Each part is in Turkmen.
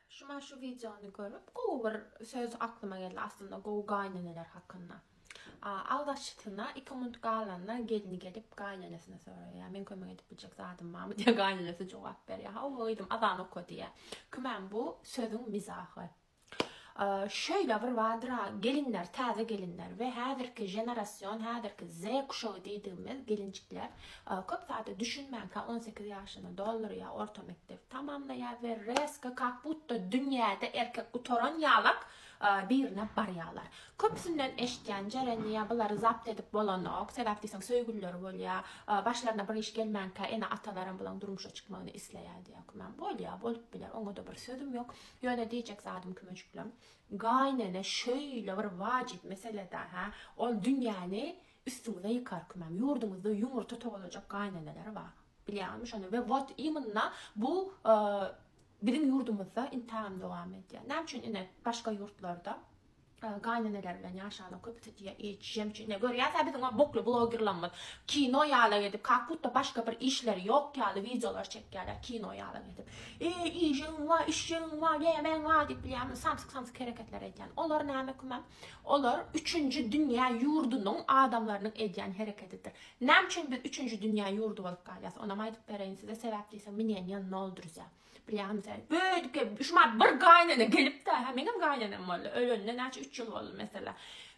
Şuma şu wideony görüp gowy bir söz aklyma geldi aslynda gowy gaýneneler hakynda. Agz açysyna 2 munt galanda gelni gelip gaýnenesine soraýar. Men kömek edip biljek zadym barmy diýe gaýnenesi jogap berýär. Hawa gyzym azan oka diýýär. Kümäm bu sözüň mizahy. Şeýle bir bardyr-a, gelinler, täze gelinler we häzirki ženerasion, häzirki Z kuşagy diýdigimiz gelinjikler köp zada düşünmänkä 18 ýaşyny doldurýar, orta mekdebi tamamlaýar we rezko kak budto dünýäde erkek gutaran ýalak birine barýarlar. Köpüsinden eşitýän Jeren diýýär, bulary zabt edip bolanok, sebäp diýseň söýgülileri bolýar, başlaryna bir iş gelmänkä ene-atalaram bulaň durmuşa çykmagyny isleýär diýýär. Kümem bolýar, bolup biler, oňa-da bir sözüm ýok. Ýöne diýjek zadym kümejiklerim, gaýynene şeýle bir wajyp meselede hä, ol dünýäni üstüňize ýykar kümem. Ýurduňyzda ýumurta togalajak gaýyneneler bar. Bilýäňizmi şony? We wot imенно bu biziň ýurdumyzda intagam dowam edýär. Näme üçin ine başga ýurtlarda gaýyneneler bilen ýaşanlar köpüsi diýýär ejem üçin ine görýäs-ä biziň o bokly blogerlarymyz kino ýalak edip kak budda başga bir işleri ýok ýaly wideolar çekýärler kino ýalak edip e iýjegiň bar içjegiň bar nämäň bar diýip bilýärmi samsyk samsyk hereketler edýän olar näme kümem olar üçünji dünýä ýurdunyň adamlarynyň edýän hereketidir näme üçin biz üçünji dünýä ýurdy bolup galýas onam aýdyp bereýin size sebäp diýseň mneniýa nol druzýa Bilýäňmi sen? Beýdip gelip, şumat bir gaýynene gelip-de, hä, meňem gaýynenem boldy. Ölenine näçe üç ýyl boldy mesela.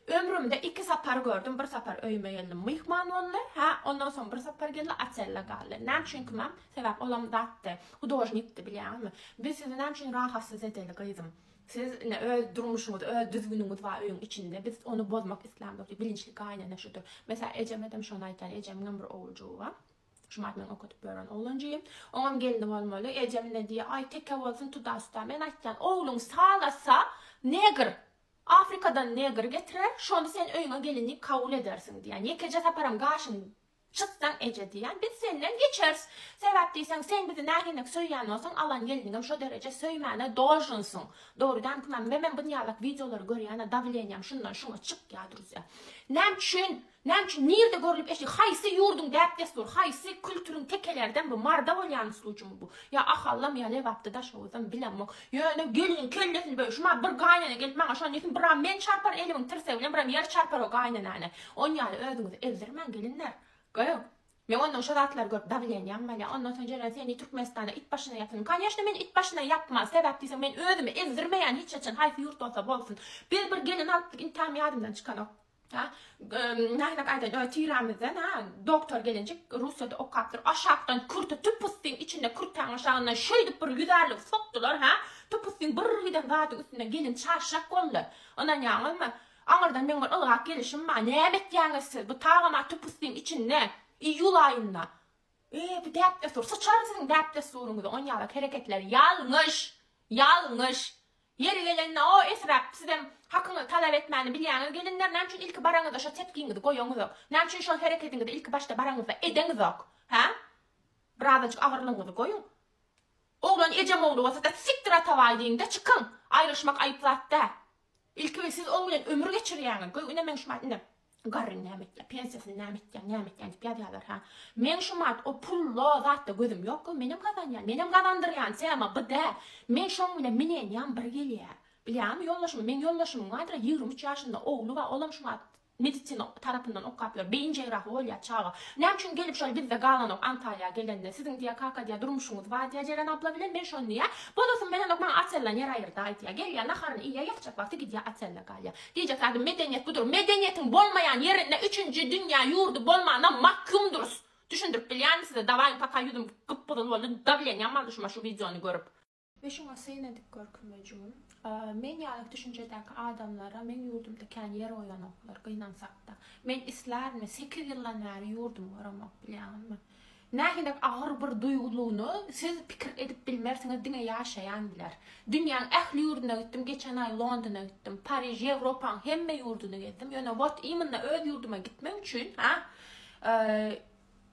Ömrümde iki sapar gördüm, bir sapar öýüme geldi, myhman boldy, hä, ondan soň bir sapar geldi, otelde galdy. Näme üçin kimem? Sebäp olam zatdy, hudožnikdi, bilýäňizmi? Biz sizi näme üçin rahatsyz edeli, gyzym? Siz ine öz durmuşyňyz, öz düzgüniňiz bar öýüň içinde. Biz ony bozmak islämzok diýip, bilinçli gaýynene şudur. Mesela ejemedem şony aýdýan, ejemiňem bir oguljygy bar. Şumat meň okadyp ýören oglanjygym. Oňam gelni bolmaly. Ejem ine diýýär, aý teke bolsun tuda-suda. Men aýtýan, ogluň salasa negr, Afrikadan negr getirer, şony sen öýüňe gelin diýip kabul edersiň diýýän. Ýekeje saparam gaşyňy çytsaň eje diýýän, biz senden geçeris. Sebäp diýseň, sen bizi nähilek söýýän bolsaň, alan gelniňem şo dereje söýmäne dolžunsyň. Dogry dämi kümem? Menem bunýalak wideolary görýän-ä dawleniýam şundan şuňa çykýar druzýa. Näme üçin Näme üçin nirde görlüp eşi haýsy ýurduň däp dessury haýsy kültüriň tekelerden bu marda bolýan sluçymy bu ýa ahaldamy ýa lebapda daşoguzdamy bilemok ýöne gelniň kellesini böl şumat bir gaýnene gelip maňa şony diýsin biram men çarpar elimiň tirsegi bilen biram ýer çarpar o gaýnenäni on ýaly özüňizi ezdirmäň gelinler goýuň men ondan şo zatlary görüp dawleniýam bolýa ondan soň jeren seni türkmenistanda it başyna ýapsyn koneşno meni it başyna ýapmaz sebäp diýseň men özümi ezdirmeýän hiç haçan haýsy ýurt bolsa bolsun biz bir gelin alypdyk intäm ýadymdan çykanok Ha, nähilek aýdan, öz tirämizden, ha, doktor gelinjik Russiýada okapdyr. Aşakdan kürte tüpüstiň içinde kürtäň aşagyndan şeýdip bir ýüzärlik sokdular, ha. Tüpüstiň bir giden zadyň üstünden gelin çaşjak boldy. Ynanýaňyzmy? Aňyrdan meň bir ylgap gelişim bar. Näme etýäňiz siz? Bu tagama tüpüstiň içinde, iýul aýynda. E, bu däp-dessur. Syçaryn siziň däp-dessuryňyzy. Onýalak hereketler ýalňyş! Ýalňyş! Ýeri gelende o esrap sizem hakyňyzy talap etmäni bilýäňiz gelinler näme üçin ilki baraňyzda şo tepgiňizi goýaňyzok? Näme üçin şol herekediňizi ilki başda baraňyzda edeňizok? Hä? Birazajyk agyrlygyňyzy goýuň. Oglan ejem ogly bolsa-da sikdir atabaý diýiňde çykyň. Aýrylyşmak aýyp zat däl. Ilki bilen siz oň bilen ömür geçirýäňiz. Göý ine meň şumat ine garry näme etýär, pensiýasyny näme etýär, näme etýär diýip ýazýarlar ha. Meň şumat o pulda zatda gözüm ýok göý menem gazanýan, menem gazandyrýan tema bu däl. Men şoň bilen minenýam bir gelýär. Bilýäňmi ýoldaşym, meň ýoldaşymyň bardyr 23 ýaşynda ogly bar, olam şumat Medisina tarapyndan okap ýör. Beýin jerrahy bolýar çaga. Näme üçin gelip şol bizde galanok Antalýa gelende. Siziň diýýär kaka diýýär durmuşyňyz bar diýýär Jeren abla bilen men şony diýýär. Bolasym gelenok maňa otelden ýer aýyrdaý diýýär. Gelýär naharyny iýýär ýatjak wagty gidýär otelde galýar. Diýjek zadym medeniýet budur. Medeniýetiň bolmaýan ýerinde üçünji dünýä ýurdy bolmana mahkumdyrys. Düşündirip bilýänmi size dawaýyň paka ýüzüm gyp gyzyl boldy dawlenýam aldy şuma şu wideony görüp. We şuňa syn edip gör kümejigim. Men ýaly düşünjedäki adamlara meň ýurdumda kän ýer goýanoklar, gynansakda. Men islärmi, sekiz ýyldan bäri ýurdumy göremok, bilýäňizmi? Nähili agyr bir duýgulygyny siz pikir edip bilmersiňiz, diňe ýaşaýan biler. Dünýäň ähli ýurduna gitdim, geçen aý Londona gitdim, Pariž, Ýewropaň hemme ýurduny gezdim, ýöne wot imенно öz ýurduma gitmek üçin, ha?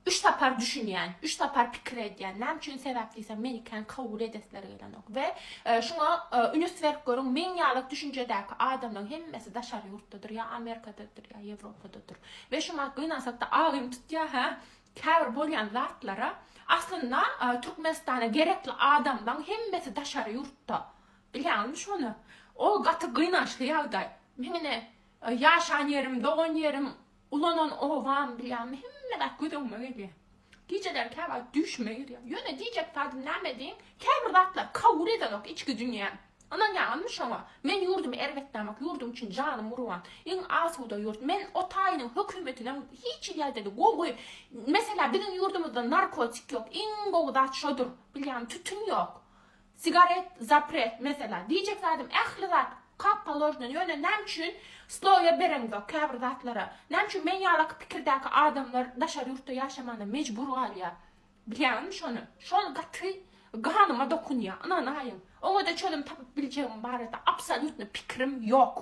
Üç sapar düşünýän, üç sapar pikir edýän. Näme üçin sebäp diýseň, meni kän kabul edesleri gelenok. We şuňa ünüs berip görüň, meň ýaly düşünjedäki adamlaryň hemmesi daşary ýurtdadyr, ýa Amerikadadyr, ýa Ýewropadadyr. We şuňa gynansakda agym tutýar, hä? Käbir bolýan zatlara aslynda Türkmenistana gerekli adamlaň hemmesi daşary ýurtda. Bilýäňizmi şony? Ol gaty gynançly ýagdaý. Meň ine ýaşan ýerim, dogan ýerim, Ulanan obam bilýänmi hemme zat göz öňüme gelýär. Gijeler käwagt düýşüme girýär. Ýöne diýjek zadym näme diýiň, käbir zatlar kabul edenok içki dünýäm. Ynanýaňyzmy şoňa? Men ýurdumy erbetlämok, ýurdum üçin janym gurban. Iň asuda ýurt. Men o taýynyň hökümetinem hiç hili ýagdaýda gowy. Meselä biziň ýurdumyzda narkotik ýok. Iň gowy zat şodur. Bilýäňmi tütün ýok. Sigaret zapret mesela. Diýjek zadym ähli zat kak položno ýöne näme üçin sloýa bereňzok käbir zatlara. Näme üçin men ýalaky pikirdäki adamlar daşary ýurtda ýaşamana mejbur galýar. Bilýäňizmi şony? Şol gaty ganyma dokunýar. Ynanaýyň. Oňada çözüm tapyp biljegim barada absolýutno pikirim ýok.